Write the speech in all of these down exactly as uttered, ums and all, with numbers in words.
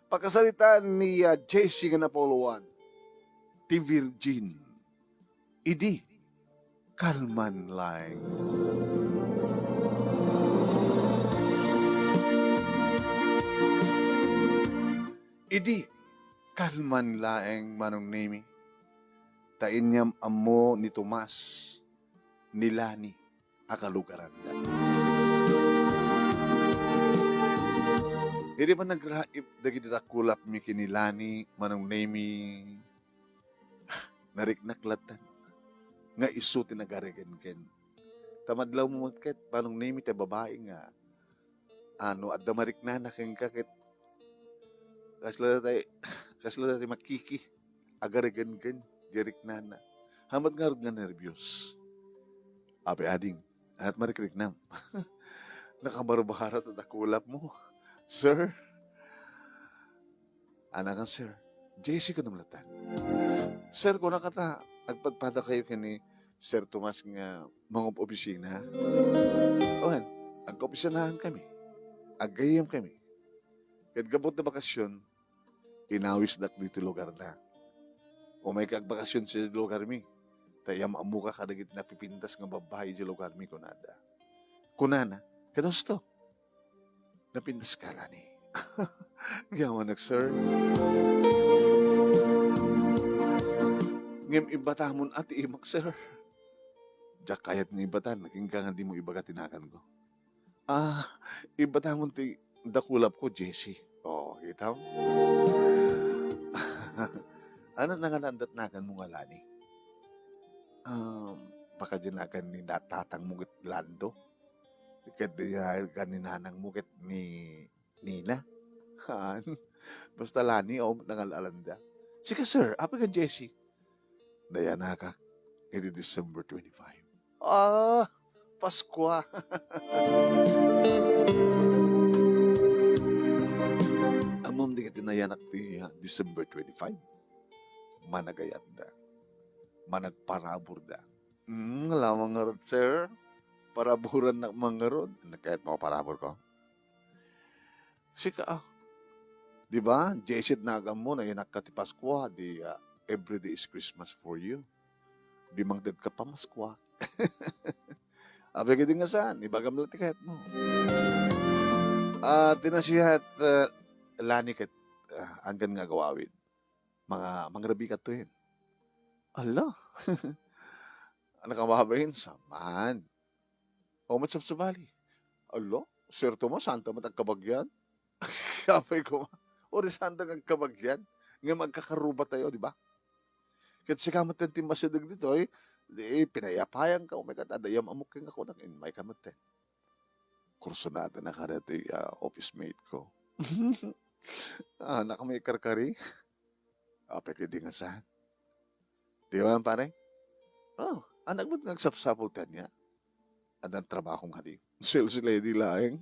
Pakasaritaan ni, ah, Jessie nga napauluan, ti Virgin. Idi kalman laeng. Idi kalman laeng, Manong Nemi, ta inyam ammo ni Tomas, ni Lani, a kalugaranda. Idi panagraib dagiti dakulapmi ken ni Lani, Manong Nemi, nariknak lattan nga isu ti nagarigengen. Ta madlawmo met ket, Manong Nemi, ti babai nga, a, no adda mariknana kenka ket kasla dayta, kasla dayta makiki, agarigengen, diay riknana. Hamat ngarud nga nerbios. Apay, ading, ania't marikriknam? Nakabarbara ta dakulapmo, sir. Anakan, sir? Jessie kunam lattan. Sir, kunaka ta agpadpadakayo ken ni Sir Tomas nga mangob-obisina? Wen, agkaopisinahankami. Aggayyemkami. Ket gapu ta bakasyon, inawisdak ditoy lugarda. Umayka agbakasyon sadiay lugarmi, ta iam-ammoka kadagiti napipintas nga babbai idiay lugarmi, kunada. Kunana, ket husto, napintaska, Lani. Yawanak, sir. Ngem ibatamon a ti imak, sir. Diak kayat nga ibatan, agingga nga dimo ibaga ti naganko. Ah, ibatamon ti dakulapko, Jessie. O, kitam? Ania ti nangalandat naganmo nga Lani? Um, baka diay nagan ni na-, tatangmo ket Lando? Ket diay nagan ni nanangmo ket ni Nina? Haan. Basta Lani, o, nangal-alanda. Sika, sir, apay nga Jessie? Nayanakak idi December twenty-five. Ah, Paskua. Ammom dagiti nayanak ti, ah, December twenty-five? Managayatda. Managparaburda. Hmm, ala man ngarud, sir. Paraburannak man ngarud. Ania kayatmo a paraburko? Sika, ah. Di ba, Jessie, naganmo, nayanakka ti Paskua, di, ah, every day is Christmas for you. Di mangtedka pamaskua. Apay ket di nga saan, ibagam la ti kayatmo. Ah, ti nasihat, ah, Lani ket, ah, anggan nga agawawid. Mga, mangrabi kadto yen. Ala. Nakababain, saan man. O, met sabsabali. Ala, Sir Tomas, saanta met agkabagian? Apay koma, uray saanta nga agkabagian, ngem agkakarruba tayo, di ba? Ket sika met ti masideg ditoy, di pinayapayanka, umay ket adda iam-ammok ken nga kunak, immayka met. Kursunada na kada ti, ah, office mate ko. Ah, anak, may karkari? Apay ket di nga saan. Di ba, pare? Oh, anak met nga agsapsapul ti ania. Addan trabahom kadi. Sales lady laeng.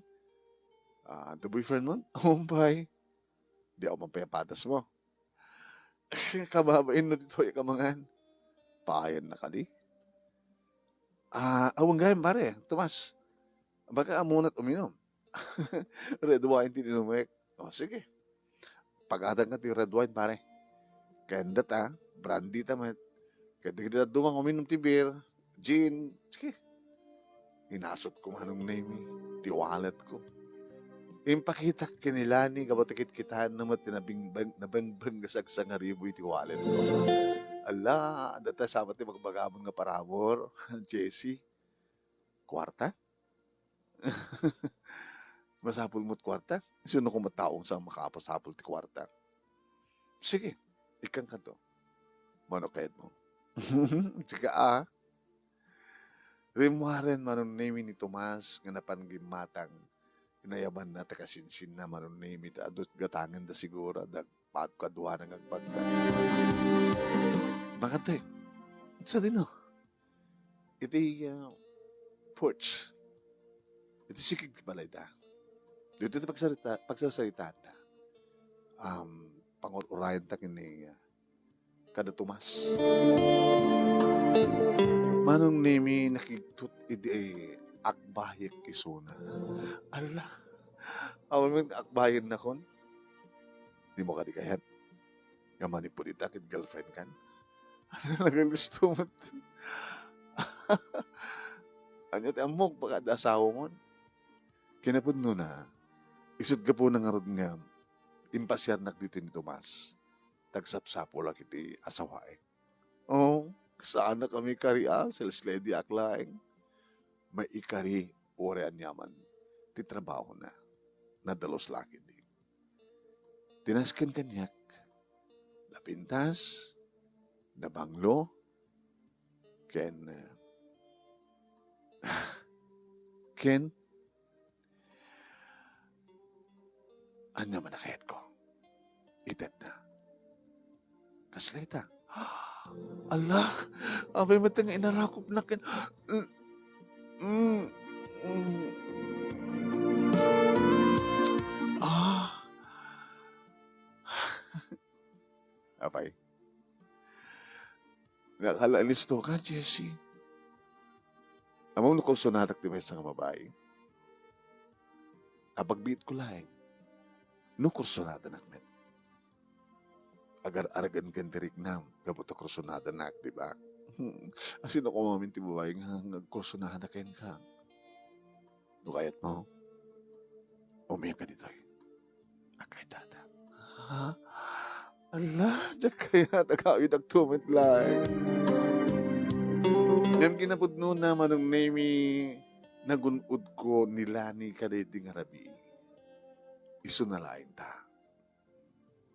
Ah, the boyfriend mo? Umpay. Di ako mapayapatas mo. Kababain no ditoy kamangan. Paayan na kadi. Ah, awan gayam, pare. Tomas, baka amuna't uminom. Red wine ti inumek. O, sige. Pag-adang ka ti red wine, pare. Kenda ta, brandy ta met. Kenda kita dumang uminom ti beer, gin, sige. Inasot ko manong Nemi, ti wallet ko. Impakitak ken ni Lani, gapu ta kitkitaenna met ti nabingbang, nabengbeng nga sagsangaribu iti wallet ko. Ala, data sama ti magbagamon nga parabur, Jessie. Kuarta? Masapul met kuarta? Sino koma taong sa makapasapul ti kuarta? Sige, ikkan kanto. Mano kayat mo? Sige, ah. Rimmuaren manong Nemi ni Tomas nga napan gimmatang. Inayabanna ti kasinsinna manong Nemi ta adu gatangen da siguro, da pagkaduana nga agpagka. Makati, sadino? Iti, ah, porch, iti sikig ti balayda. Dito ti pagsarita-, pagsarsaritaanda. Um, pangur-urayenta ken ni, ah, kada Tomas. Manong Nemi nakigtot idi ay akbayek isuna. Ala, awan men akbayen nakon. Dimo kadi kayat nga manipud ita ket girlfriend kan? Nagalisto met. Ania ti ammok, baka adda asawamon? Kinapudnona, isut' gapuna ngarud nga impasiarnak ditoy ni Tomas, ta agsapsapulak iti asawaek. Oh, saanak a maikari a, sales lady ak laeng. Maikari uray aniaman ti trabahona. Nadalus la ketdi. Ti nasken kaniak, napintas, nabanglo, ken, eh, ken ania man a kayatko? Itedna. Kasla ita? Ala, apay met nga inarakopnak ken, mm, mm, mm. Ah. Apay? Nakalainisto ka, Jessie. Ammom no kursonadak ti maysa nga babai? Apagbiitko laeng. No kursonadanak met. Agar-aragen ken ti riknam, gapu ta kursonadanak, di ba? Asino koma ngamin ti babai nga, nga agkursonada kenka? No kayatmo, umiak ka ditoy. Agkayatda. Ha? Ala, diak kayat, agawidak met laeng. Ngem kinapudnona, Manong Nemy, nagun-odko ni Lani kadaydi nga rabii. Isuna laeng ta.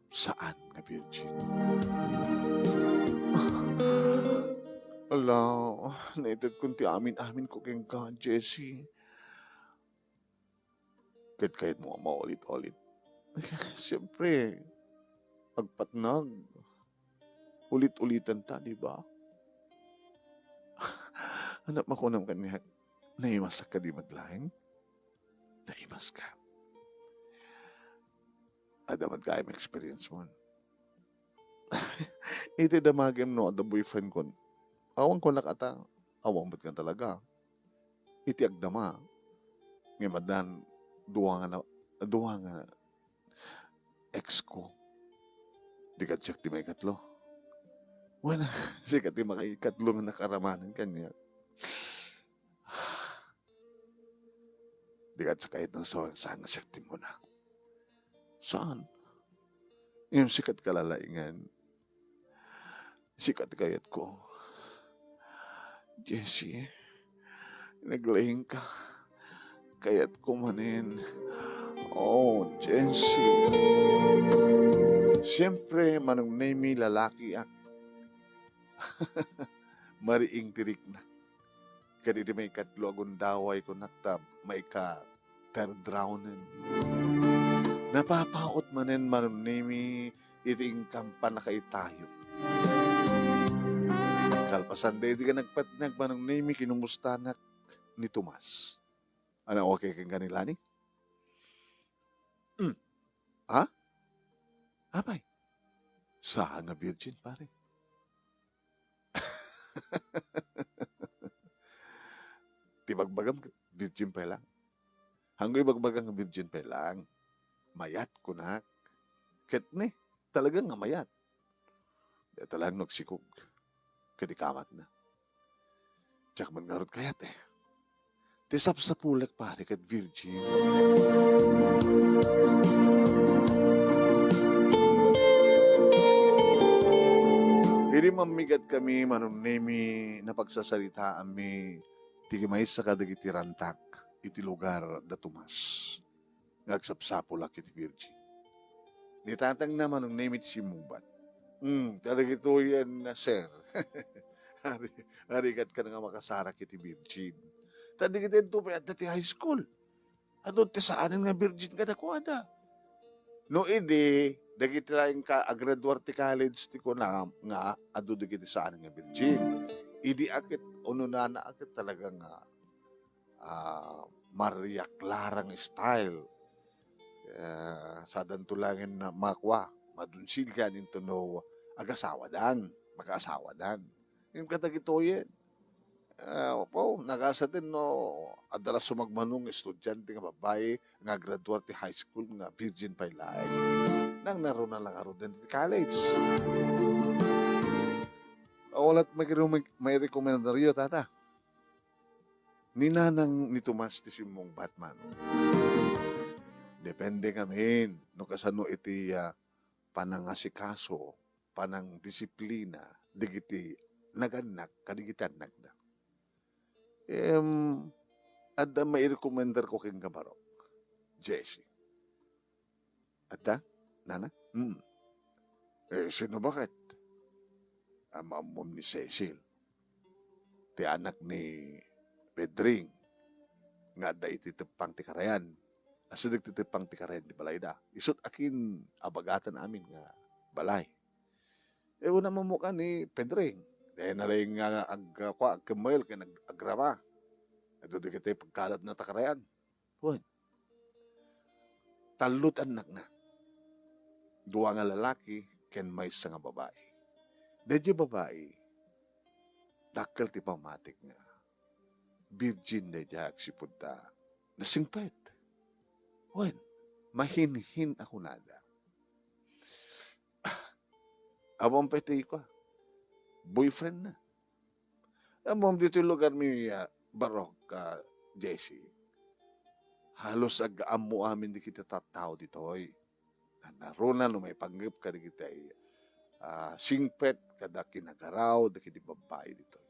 Saan nga virgin. Ala, naitedkon ti amin-aminko kenka, Jessie. Ket kayatmo a maulit-ulit. Siyempre, agpatnag. Ulit-ulitan ta, di ba? Ania makunam kaniak, naimasak kadi met laeng? Naimaska. Adda met gayam experience mo. Iti damagem no adda boyfriend kon, awan ko nakata, awan met nga talaga. Iti agdama, ngem addan dua nga na-, dua nga ex ko. Di kadiak ti maikatlo. Wen, sika ti maikatlo nga nakaramanen kaniak. Di kadiak kayat nga saan, saan nga siak ti immuna. Saan? Ngem sika ti kalalaingan. Sika ti kayatko. Jessie, naglaing ka. Kayatko manen. Oh, Jessie. Siyempre, Manong Nemy, lalakiak. Mariing ti riknak. Ket iti maikatlo a gundaway, kunak ta maika-third round. Napapaut manen, Manong Nemy, iti inkam pannakaitayo. Kalpasan daydi nga nagpatnag, Manong Nemy, kinumustanak ni Tomas. Ania, okay kenka ni Lani? Hmm. Ha? Apay? Saan nga virgin, pare? Ti bagbagam, virgin pay lang. Haanko ibagbagam nga virgin pay lang. Mayat, kunak. Ket ne, talaga nga mayat. Dayta lang no agsikog. Ket ikamatna. Diak man ngarud kayat, eh. Ti sapsapulek, pare, ket virgin. Idi mammigatkami, Manong Nemy, napagsasaritaanmi ti maysa kadagiti rantak iti lugar da Tomas nga agsapsapulak iti virgin. Ni tatangna, Manong Nemy, ti simmungbat. Hmm, kadagitoyen, sir. Ari, arigat ka nga makasarak iti virgin. Ta dagiti adu pay adda ti high school. Adu ti saanen nga virgin kadakuada. No idi, dagiti laeng ka-, agraduar ti college ti kunam nga adu dagiti saanen nga virgin. Idi a ket, ununana a ket talaga nga ah, Maria Clara nga style. Ah, sadanto laeng nga makua, madunsilkan intono agasawadan, makaasawadan. Ngem kadagitoyen, ah, apo, nagasaten no adda la sumagmamano nga estudiante nga babai nga agraduar ti high school nga virgin pay laeng. Nangnaruna lang ngaruden ti college. Awalat mairekomendaryo, tata. Ni nanang ni Tomas ti simmungbat, Manong. Depende ngamin no kasano iti, ah, panangasikaso, panangdisiplina dagiti nagannak kadagiti annakda. Em, adda mairekomendarko kenka, Barok, Jessie. Adda, nana? Hmm. Eh, sino baket? Am-, ammom ni Cecil, ti anak ni Pedring, nga adda iti teppang ti karayan. Asideg ti teppang ti karayan ti balayda. Isut' akin abagatan amin nga balay. Eh, una mammuka ni Pedring. Dayna laeng nga ag-, kua, agkemmel ken ag-, agrama. Adu dagiti pagkalatna ta karayan. Wen, tallo ti annakna. Dua nga lalaki ken maysa nga babai. Daydiay babai, dakkel ti pammatik nga virgin daydiay agsipud ta nasingpet. Wen, mahinhin a kunada. Awan pay ti kua, boyfriend na. Ammom ditoy lugarmi, ah, Barok, ah, Jessie. Halos ag-ammo amin dagiti tattao ditoy. Nangnaruna no maipanggep kadagiti, ah, singpet kada kinagaraw dagiti babbai ditoy.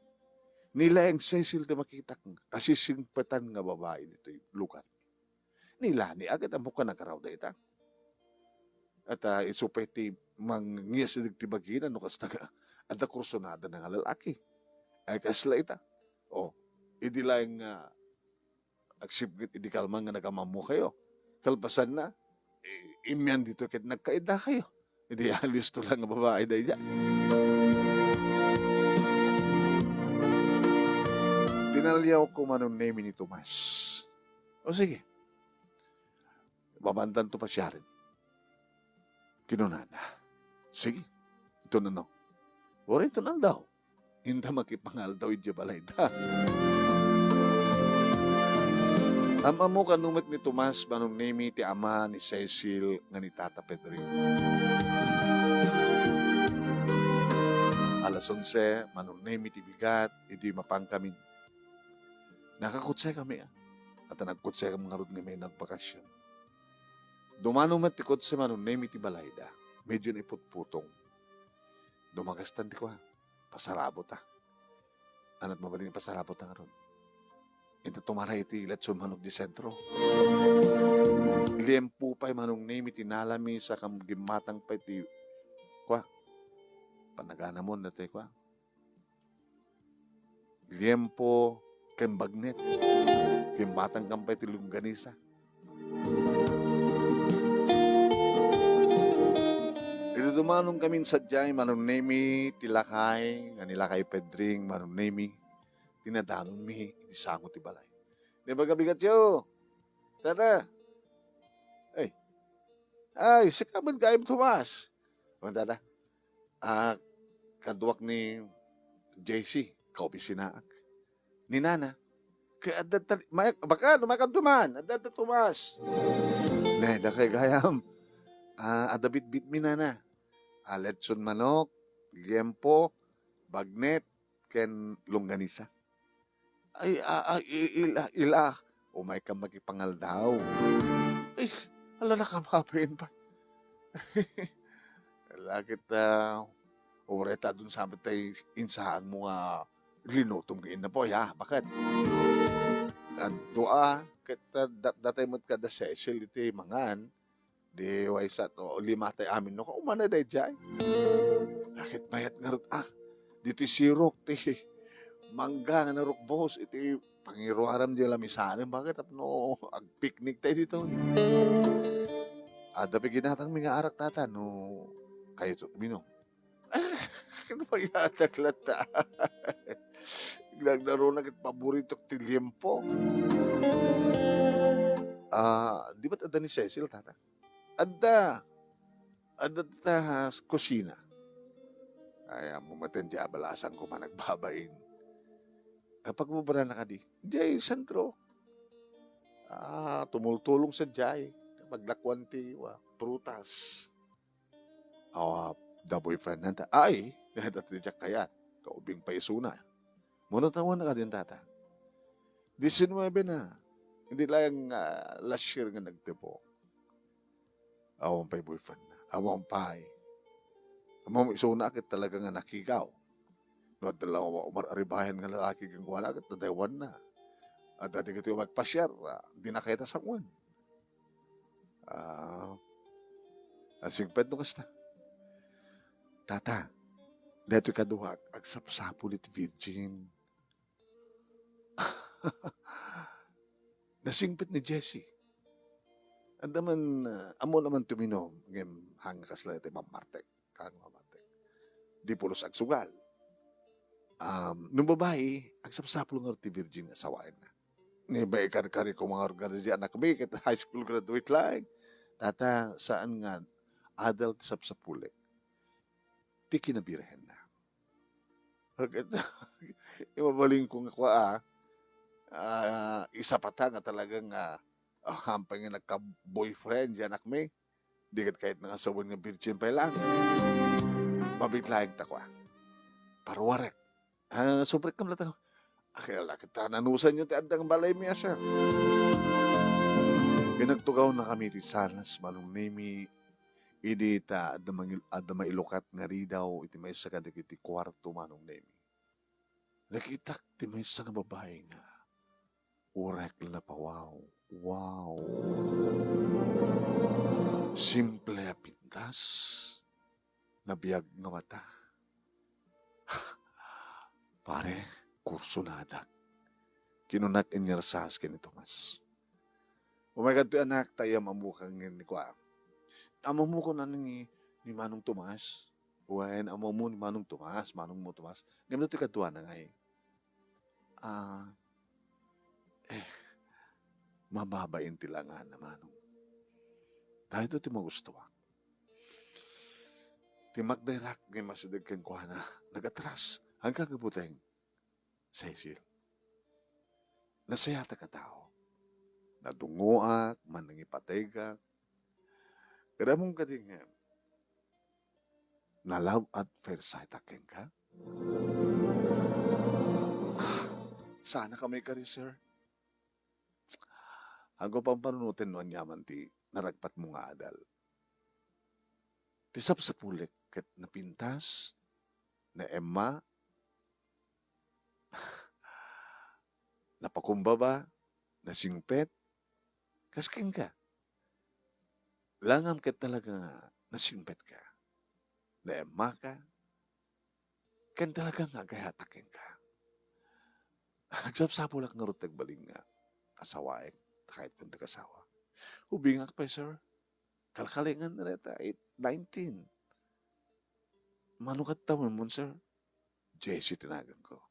Ni laeng Cecil ti makitak, kasisingpetan nga babai ditoy lugar. Ni Lani a ket ammok a nagaraw dayta. At, ah, isu pay ti mangngias dagiti bagina no kasta nga adda kursonada nga lalaki. Ay, kasla ita. O, idi laeng nga agsipnget idi kalman nga nagamammokayo. Kalpasanna, i-, immian ditoy ket nagkaiddakayo. Idi alisto lang nga babai daydiay. Pinaliawko, Manong Nemi, ni Tomas. O sige, mapantanto pasiaren. Kinunana, "Sige, inton ano, uray inton aldaw, inta makipangaldaw idiay balayda." Am-ammo kano met ni Tomas, Manong Nemi, ti ama ni Cecil nga ni Tata Pedring. Alas onse, Manong Nemi, ti bigat, idi mapankami. Nakakutsekami, a. At nagkutsekam ngarud nga may nagbakasyon. Dumano met ti kotse, Manong Nemi, ti balayda. Medyo naiputputong. Dumagastan ti kua, pasarabot a. Aniat mabalin pasarabot a ngarud. Inta tumara iti Letson Manok di sentro. Liempo pay, Manong Nemi, ti nalami sa kam gimmatang pay ti kua. Panaganamon datoy kua. Liempo ken bagnet. Gimmatang kam pay ti longganisa. Idi dumanon kamin sadiay, Manong Nemi, ti lakay, nga ni lakay Pedring, Manong Nemi, ti nadanonmi iti sango ti balay. Di ba kabigatyo? Tata. Ay. Ay, sika man gayam, Tomas. O, tata. Ah, kaduak ni J C, kaopisinaak. Ni Nana. Kay adda ta-, may-, baka, lumakan to man. Adda, adda, Tomas. Ne, dakay gayam. Ah, adda bitbit mi, Nana. Ah, letson manok, liempo, bagnet, ken longganisa. Ay, a, a, i-, ila, ila. Umay ka makipangaldaw. Ay, ala na kamapain pa. Lakit, ah, uray ta dun sa tay insaang mo nga linutom nga inna po, ya, bakit? Addo a, ket, ah, dat-, datay met kada Cecil iti mangan, di waysa to, lima tay amin no, kaumana daydiay. Lakit mayat ngarud, ah, ditoy sirok ti mangga nga narukbos iti pangiruaram di lamisanem, bakit tapno agpiknik tay dito? Adda pay ginatangmi nga arak, tata, no kayo to, minom. Ano ba yatak lata? Nagdaruna ket paboritok ti liempo. Ah, di ba't adda ni Cecil, tata? Adda. Adda ta ha kusina. Ay, ammo met ti abalasan ko man nagbabain. Kapag mubara na kadi, diay sentro. Ah, tumultulong sadiay. Paglakuan ti, wa, prutas. Awa, da boyfriend na ta. Ay, dati diak kayat. Kaubing pa isuna. Muna tawen na kadin tata. Diecinuebe na. Hindi lang, ah, last year nga nagtebo. Awan pay boyfriend na. Awan pay. Ammom isuna ket talaga nga nakigaw. No adda la umar-aribayan nga lalaki kenkuana ket nadaywan na. Adda dagitoy magpasiar, ah, di na kayat a sangoen. Ah, asingpet no kasta. Tata, daytoy kaduak, agsapsapul iti virgin. Nasingpet ni Jessie. Adda man, ah, ammona man tuminom, ngem haan nga kasla iti mammartek. Haan nga mammartek. Di pulos agsugal. Um, no babai, agsapsapul ngarud ti virgin nga sawaenna. Ni ba ikarkari ko nga organ di anakmi, ket high school graduate laeng. Tata, saan nga adult sapsapulek ti kinabirhenna. Imabalin ko nga kua, ah, ah, isapata nga talagang, ah, ah, hampay nga nagka-boyfriend di anakmi. Di ket kayat nga sawen nga virgin pay lang. Mabitlaeng ta kua. Paruarek. Ah, subrek kam latta. Akilala ket ta nanusanyo ti adda nga balaymi a sir. Pinagtugawnakami ti salas, Manong Nemi, idi ta adda mangil-, adda mailukat nga ridaw iti maysa kadagiti kuarto, Manong Nemi. Nakitak ti maysa nga babai nga uray la napawaw. Wow! Simple a pintas, nabiag nga mata. Pare, kursonadak. Kinunak inyarsaas ken ni Tomas. Umay kadto, anak, ta ammok nga ni kua. Ammok nga ni, ni Manong Tomas. Wen, ammom ni Manong Tomas, Manong mo Tomas. Ngem daytoy kaduana ngay. Ah, eh, mababain ti langan a Manong. Daytoy ti magustuak. Ti makdayrak nga masideg kenkuana, nagatras. Hangka nga buteng, Cecil. Nasayatak a tao. Nadungoak, mannangipategak. Kada mong kadingem, na-love at first sight a kenka? Ah, sana kami kari, sir. Agwa pampanunoten no aniaman ti naragpatmo nga adal. Ti sapsapulek ket napintas, naemma, napakumbaba, nasingpet, kas kenka. Langam ket talaga nga nasingpetka, naemmaka, ken talaga nga agayatak kenka. Agsapsapulak ngarud ti agbalin nga asawaek, ta kayatko ti asawa. Ubingak pay, sir. Kalkalingan na dayta, eight, nineteen. Mano ket tawenmon, sir? Jessie ti naganko.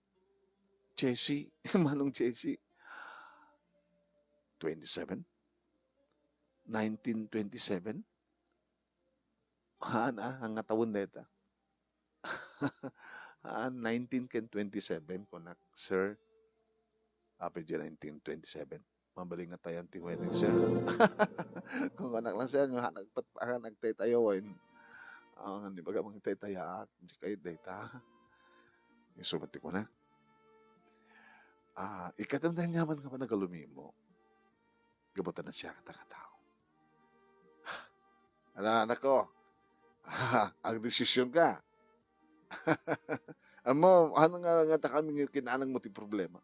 Jessie? Manong Jessie? Twenty-seven? Nineteen twenty-seven? Haan, ah, haan nga tawen dayta. Haan, nineteen ken twenty-seven, kunak, sir. Apay diay nineteen twenty-seven? Mabalin nga tayan ti wedding, sir. Kung anak lang, sir, nga nagpat-, ah, nagtaytayaw, ay, ah, di ba ka mangtaytayaak? Di kayo dayta. Isu met ti kuna. Ah, ikadam na nyaman nga panagalumimo. Gabatan na siya kata katao. Ala, anak ko, agdesisyon ka. Ammo, ano nga, nga ta kami nga kinanang mo ti problema?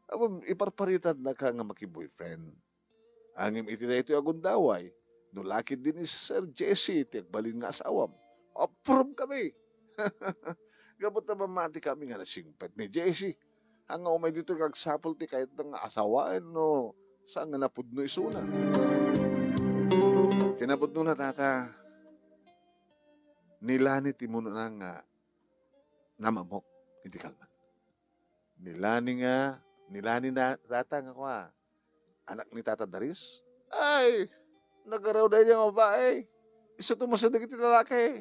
Ammo, iparparitan na ka nga maki-boyfriend. Ngem iti daytoy a gundaway, no lakid din ni Sir Jesse ti agbalin nga asawam, approve kami. Gapu ta mamati kami nga nasingpet ni Jesse. Haan nga umay ditoy nga agsapul ti kayatna nga asawaen no saan nga napudno isuna. Kinapudnona, tata, ni Lani ti munona nga namamok iti kalman. Ni Lani nga, ni Lani na, tata, nga kua, anak ni Tata Daris. Ay, nagaraw daydiay nga babae. Isu ti masideg iti lalaki.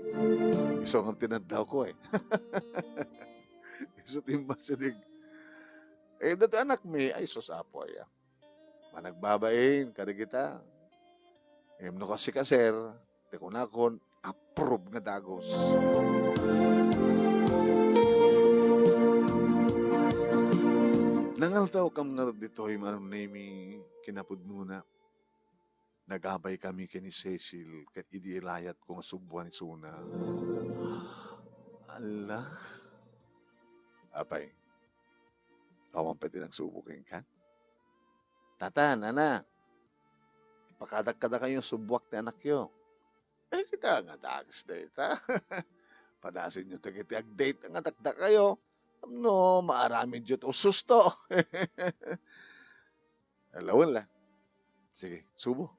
Isu nga tinaddawko, eh. Isu ti masideg. Eh, daytoy anakmi, ay, sus, Apo, aya. Managbabain kadagita. Ngem no kasika, sir, ti kunakon, Approve nga dagus. Nangaltawkam ngarud ditoy, Manong Nemy, kinapudnona. Nagabaykami ken ni Cecil ket idi ilayatko nga suboan isuna. Ala. Apay, awan pay ti nagsubo kenka? Tata, nana, ipakadak kadakayo suboak ti anakyo. Eh, kita nga dagus dayta. Padasenyo dagiti agdate nga dakdakayo. Tapno maaramidyo ti ususto. Lawen la. Sige, subo.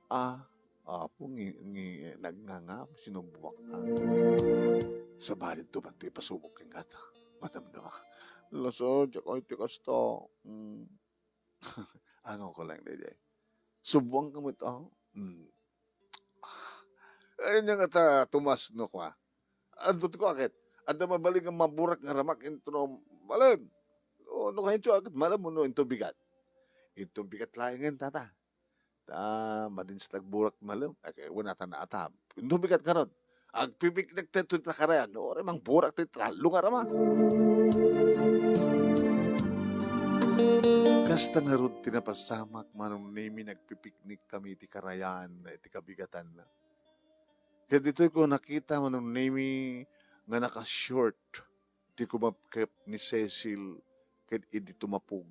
Ah, Apo, ngi-, ngi-, nagngangam, sinuboak. Sabali, duman ti ipasubok kenka ta. Madamdama. Lasod, diak ay ti kasta. Mm. Angawko lang, daydiay. Suboanka met, ah. Mm. Ay, ania ngata, Tomas, no, kwa? Adto ti kuaket. Adda mabalin nga maburak nga ramak intono malem. O, no, kayatyo, aket malem, no, into bigat. Into bigat laengen, tata. Ta, madin sa tagburak malem. Ay, kay, wala ta naatab. Into bigat ngarud. Agpipiknik tayo ti karayan. No, uray mangburak ti tallo nga rama. Kasta ngarud ti napasamak, Manong Nemy, nagpipiknik kami iti karayan, iti kabigatanna. Ket ditoy ko nakita, Manong Nemy, nga naka-short ti kumapkep ni Cecil ket idi tumapog,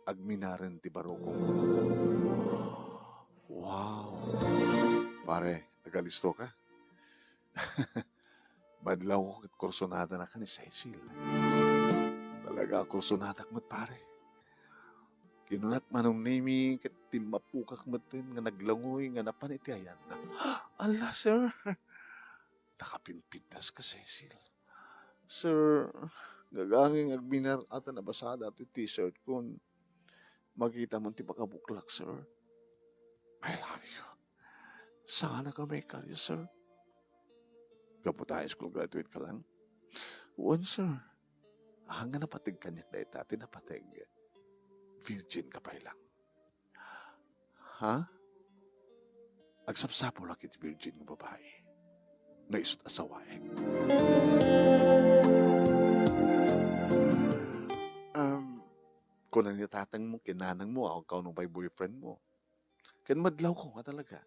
agminaren ti barukong. Wow! Pare, agalisto ka? Madlaw ko ket kursunada na ka ni Cecil. Talaga, kursunadak met, pare. Kinunak, Manong Nemy, ket timmapukak metten nga naglangoy nga napan iti ayanna. Ala, sir. Nakapimpintas ka, Cecil. Sir, gagangay nga agminar-at a nabasada ti t-shirt kon. Makita mo ti pakabuklak, sir. I love you. Saan ka may karyo, sir? Gapu ta high school graduate ka lang? Wen, sir. Ah, nga napateg kaniak dayta, ti napateg. Virgin ka pay lang. Ha? Agsapsapulak iti virgin nga babai nga isut' asawaek. Um, kuna ni tatangmo ken nanangmo, awan ka unay pay boyfriend mo. Ken madlawko nga talaga.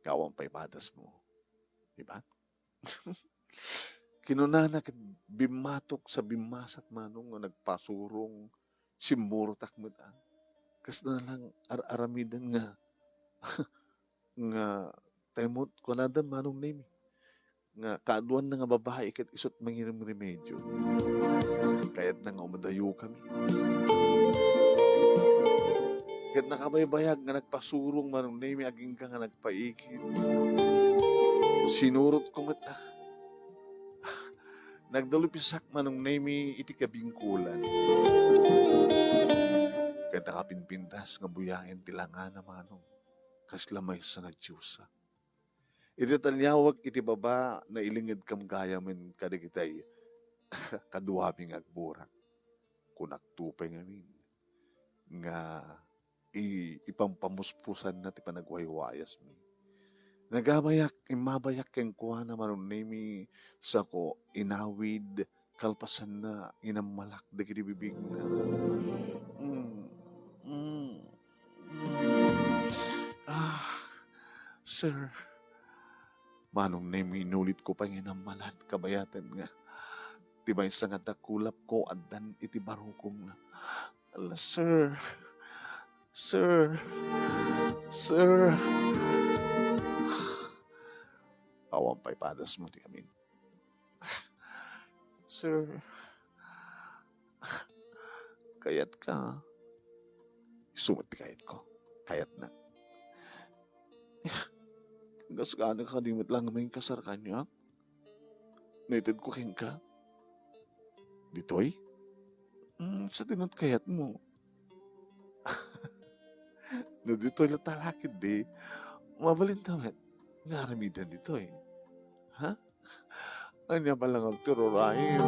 Nga awan pay padasmo. Di ba? Kinunana ket bimmatok sa bimmasat, Manong, nga nagpasurong, simmurotak met, ah. Kasla lang ar-aramiden nga, nga taymot, kunada, Manong Nemy, nga kaaduanna nga babai ket isut' mangirimremedyo. Kayatna nga umadayokami. Ket nakabaybayag nga nagpasurong, Manong Nemy, agingga nga nagpaigid. Sinurotko met, ah. Nagdalupisak, Manong Nemy, iti kabingkolan. Ket nakapimpintas nga buyaen ti langana, Manong. Kasla maysa nga diosa. Iti taliawek iti baba, nailingedkam gayamen kadagitay kaduami nga agburak. Kunakto pay ngamin nga i-, ipampamuspusanna ti panagwaywayasmi. Nagabayak, immabayak kenkuana, Manong Nemy, sako inawid, kalpasanna, inammalak dagiti bibigna. Mm, mm, mm. Ah, sir. Manong Nemy, inulitko pay nga inammalan, kabayaten nga ti maysa nga dakulapko addan iti barukongna. Ala, sir. Sir. Sir. Awan pay padasmo ti amin. Sir, kayatka? Isu met ti kayatko. Kayatna. Kasano ka di met lang mangikasar kaniak? Naitedko kenka. Ditoy? Mm, sa dinot kayatmo. No ditoy la talakid di, mabalinta met nga aramidan ditoy. Ha? Ania pa lang ti ruraem?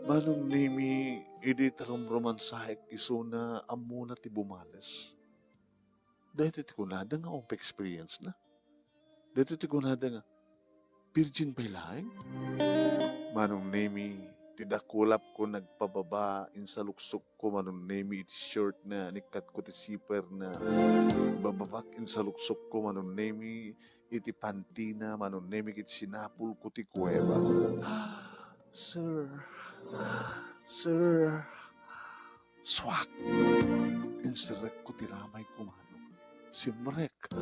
Manong Nemy, idi tarumrumansaek isuna, ammona ti bumales. Daytoy ti kunada nga awan pay experience na. Daytoy ti kunada nga virgin pay laeng. Manong Nemi, ti dakulapko nagpababa, insaluksokko, Manong Nemi, iti short na, nikkatko ti zipper na. Bababak, insaluksokko, Manong Nemi, iti panty na, Manong Nemi, ket sinapulko ti kuweba. "Sir, sir." Suak! Inserrekko ti ramay ko, Manong. Simrek.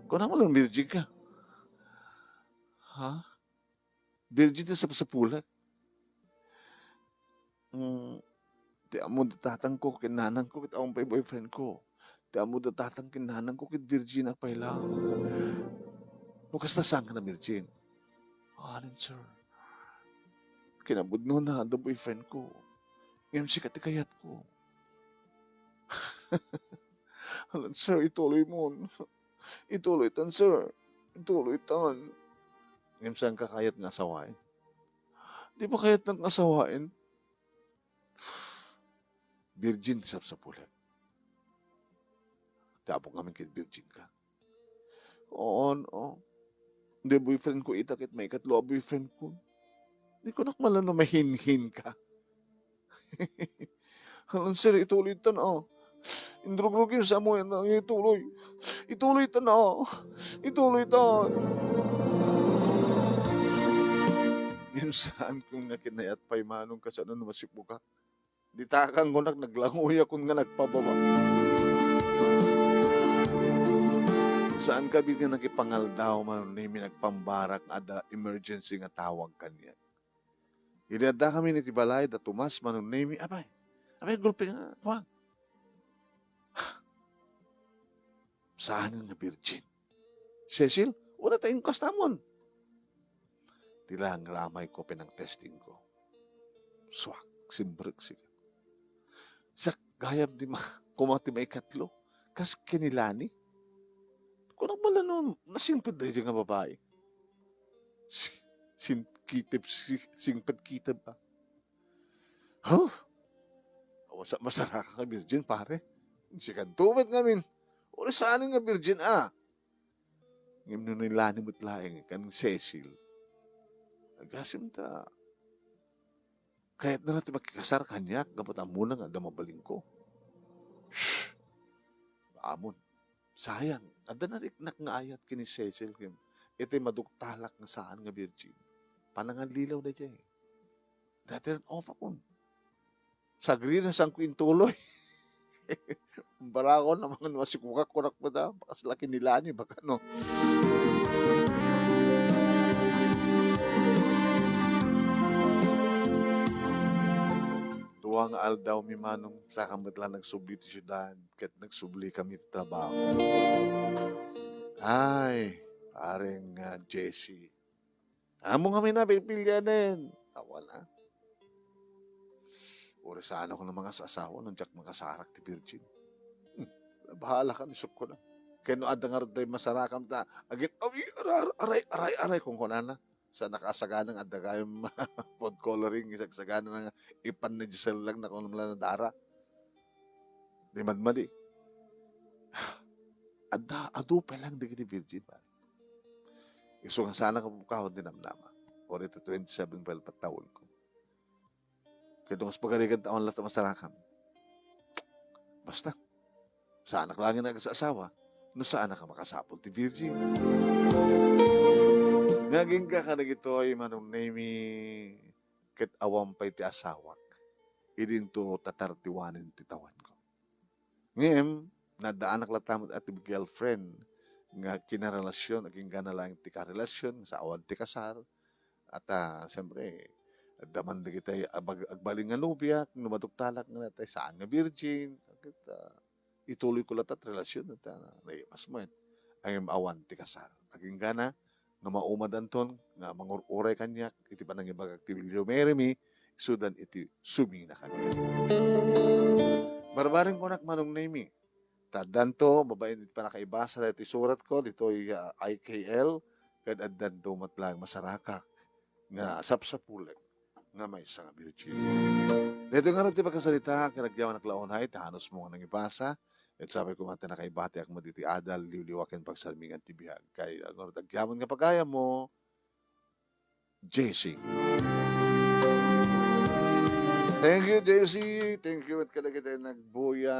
Kunam, virgin ka? Ha? Virgin ti sapsapulek. Mm, ti ammo da tatangko ken nanangko ket awan pay boyfriend ko. Ti ammo da tatang ken nanangko ket virgin a pay laeng. No kasta, saan ka na virgin? Anen, sir. Kinapudno na, adda boyfriend ko. Ngem sika ti kayatko. Alan, sir, ituloy mon. Ituloy tan, sir. Ituloy tan. Ngem saan ka kayat nga asawaen? Di ba kayat nga asawaen? Virgin ti sapsapulek. Ti apo ngamin ket virgin ka. Oo, no. Di boyfriend ko ita ket maikatlo a boyfriend ko. Di ko nakmala no mahinhin ka. Alan, sir, ituloy tan, oh. Indrugrugim sa mo yan, ituloy. Ituloy tan, oh. Ituloy tan. Minsan kung nakinayat pay manong kasano no masipugak. Di takang kunak naglanguya kun nga nagpababa. Saan ka bigyan nakipangaldaw, Manong Nemi, nagpambarak nga adda emergency nga tawag kaniak. Idi adda kami iti balay da Tomas, Manong Nemi, apay, apay, gulpi nga, kuan. Saan nga virgin? Cecil, wala ta inkastamon. Ti lang ramay ko, pinang-testing ko. Suak, simbrek siya. Siak gayam di ma-, kuma ti maikatlo. Kas kinilani. Kunam bala no, nasingpet da nga babae. Si-, sin-, kitib, si-, singpet kitib, ah. Huh? Awan sa masaraka nga virgin, pare. Sikanto met ngamin. Uri saan nga virgin, ah. Ngem no ni Lani met laeng ken Cecil, agasem ta kayatna la ti makikasar kaniak gapu ta ammona nga adda mabalinko. Amon, sayang, adda nariknak nga ayat ken ni Cecil ken iti maduktalak nga saan nga virgin. Panangallilaw daydiay. Dati ren off akon. Sagri na, saanko intuloy. Barakon a mangan masikugak, kunak met a, bakas la kinilani, baka no. Dua nga aldaw mi manong, saka met la nagsubli ti siudad, ket nagsubli kami ti trabaho. Ay, pareng, ah, Jesse. Amo ngamin a, pipilianen. Awan a. Uri saan a ko nga mangaasawa no diak makasarak ti virgin. Hmm, bahala ka, isip ko na. Ken no adda ngarud tay masarakam ta, agin, "Ay, aray, aray, aray, aray," kunkunana. Sa nakasagana nga adda gayam food coloring, isagsagana nga ipan ni Giselle lang na kung ano lang nadara. Di madmadi. Adda, adu pay lang dagiti virgin, pare. Isu nga saanak a pupkawan ti namnama. Uri iti twenty-seven pay la tawenko. Ket no kas pagarigan ta awan latta masarakam. Basta, saanak laeng nga agsaasawa, no saanak a makasapul ti virgin. Nga agingga kadagitoy, Manong Nemi, ket awan pay ti asawak. Idinto ta thirty-one ti tawenko. Ngem, naddaanak latta met a ti girlfriend nga kinarelasion, agingga laeng ti karelasion, sa awan ti kasar. At, ah, siyempre, adda man dagiti abag-, agbalin nga nobia, no maduktalak nga natay saan nga virgin, ket, ah, ituloy ko latta ti relasion, at, ah, naimas met. Ngem awan ti kasar. Agingga nga maumadanton nga mangur-uray kaniak iti panangibagak ti Will You Marry Me, isudan iti suminakami. Barbareng kunak, Manong Nemi, ta addanto, babaen iti pannakaibasa daytoy suratko, ditoy, ah, I K L, ket addanto met laeng masarakak nga sapsapulek nga maysa nga virgin. Daytoy ngarud ti pakasarita, ket agyamanak la unay, ta hanusmo nga nangibasa, Ket sapay koma ta nakaibatiak met iti adal, liwliwa ken pagsarmingan ti biag. Kay ano, agyamon nga pagayammo, J C. Thank you, J C. Thank you, ket kadagiti nagbuya.